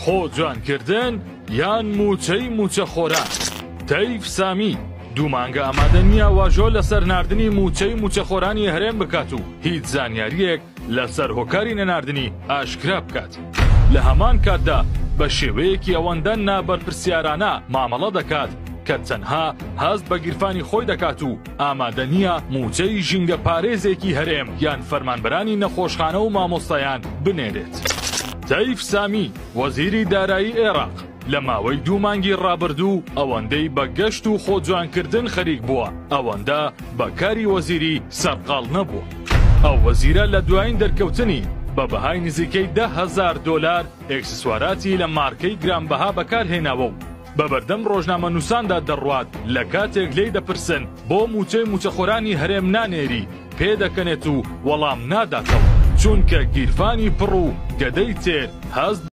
خۆ جوانکردن یان مووچەی مووچەخۆران؟ تەیف سامی دوو مانگە ئامادە نییە واژۆ لەسەر ناردنی مووچەی مووچەخۆرانی هەرێم بکات و هیچ زانیارییەک لەسەر هۆکاری نەناردنی ئاشکرا بکات. لە هەمان کاتدا بە شێوەیەکی ئەوەندە نابەرپرسیارانە مامەڵە دەکات کە تەنها هەست بە گیرفانی خۆی دەکات و ئامادە نییە مووچەی ژینگەپارێزێکی هەرێم یان فەرمانبەرانی نەخۆشخانە و مامۆستایان بنێرێت. تەیف سامی، وەزیری دارایی عێراق، لە ماوەی دوو مانگی ڕابردوو ئەوەندەی بە گەشت و خۆجوانکردن خەریک بووە، ئەوەندە بە کاری وەزیری سەرقاڵ نەبووە. ئەو وەزیرە لە دوایین دەرکەوتنی بە بەهای نزیکەی 10,000 دۆلار ئێکسسواراتی لە مارکەی گرانبەها بەکارهێناوە و بە بەردەم ڕۆژنامەنووساندا دەڕوات لە کاتێک لێی دەپرسن بۆ مووچەی مووچەخۆرانی هەرێم نانێری پێدەکەنێت و وەڵام ناداتەوە چونکە گیرفانی پڕ و گەدەی تێر هەست.